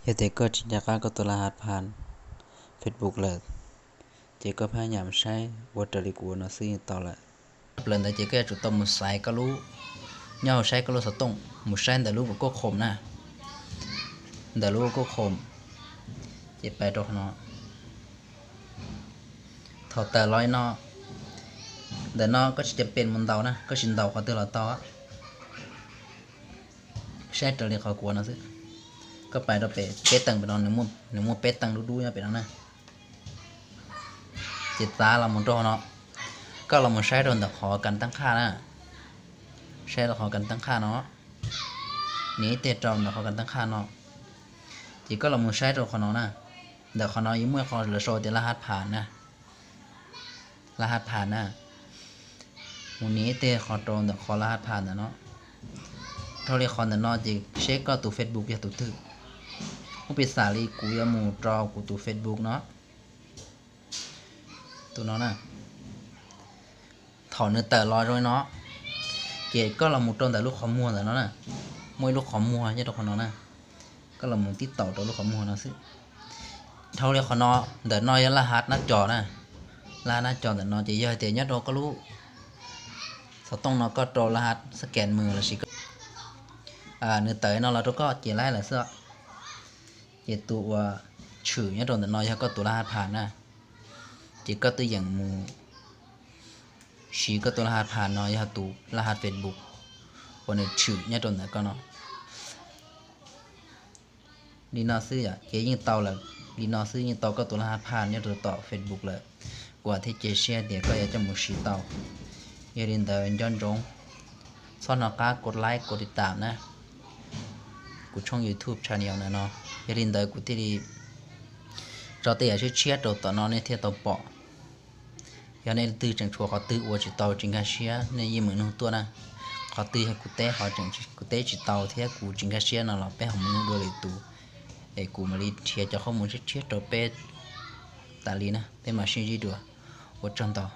Yog tias koj tsis nco qab koj tus laj hav phan Facebook lawm, ces koj phab nyam saib ua raws li kuv ua no xwb yeej tau lawm. Tshaj plaws ntawd ces koj yuav tsum tau mus xaiv koj lub, nyob hauv saib koj lub xov tooj, mus saib ntawm lub Google Chrome na, ntawm lub Google Chrome, ces pais rau qhov no. Thaum tawm los li no, ntawm no koj tsis cam pem mus ntaus na, koj sim ntaus qhov twg los tau. Saib raws li qhov kuv ua no xwb. Koj pais rau pem peb teev pem no, nws muaj peb teev dub dub nyob pem no na. Ces txav los mus rau qhov no, koj los mus saib rau ntawm qhov kas tab qhaj na, saib rau qhov kas tab qhaj no, nias ib teg rau ntawm qhov kas tab qhaj no. Ces koj los mus saib rau qhov no na, ntawm qhov no yuav muaj qhov lawv sau tias laj hav phan na, laj hav phan na. Mus nias ib teg qhov rau ntawm qhov laj hav phan ntawm no. Dhau li qhov ntawm no ces seb koj tus Facebook yog tus twg. Muab piv xam li kuv yuav mus rau kuv tus Facebook no, tus no na. Thaum nws tawm los zoo li no, ces koj los mus rau ntawm lub qhov muag ntawm no na, muaj ib lub qhov muag nyob rau qhov no na, koj los mus tib taus rau lub qhov muag no xwb. Dhau li qhov no, ntawm no yog laj hav nab cos na, laj hav nab cos ntawm no ces yog tias nyob rau koj lub xov tooj no koj rau laj hav scan mus lossis nws tawm no los rau koj ces laib lawm xwb. Ces tus uas tshwm nyob rau ntawm no yog koj tus laj hav phan na, ces koj twb yeem mus siv koj tus laj hav phan no yog tus laj hav Facebook uas nws tshwm nyob rau ntawm koj no. Li no xwb yom, ces yeej tau lawm, li no xwb yeej tau koj tus laj hav phan nyob rau tom Facebook lawm. Kuv thiaj cia siab tias koj yuav coj mus siv tau. Yog li ntawd nco ntsoov txhob hnov qab kov like kov tiv tam na kuv tshooj YouTube channel ntawm no. Yog li ntawd kuv thiaj li tso tej yam tshiab tshiab rau tom no nej thiaj tau pom. Yog nej leej twg tseem tshuav qhov twg ua tsis tau tsis nkag siab nej yeej meem nug tuaj na. Qhov twg yog kuv teb ho tseem kuv teb tsis tau thiab kuv tsis nkag siab no los peb ho mus nug dua lwm tus, es kuv mam li nrhiav cov qhob mus tshiab tshiab rau peb tas li na, peb mam sib ntsib dua. Ua tsaug ntau.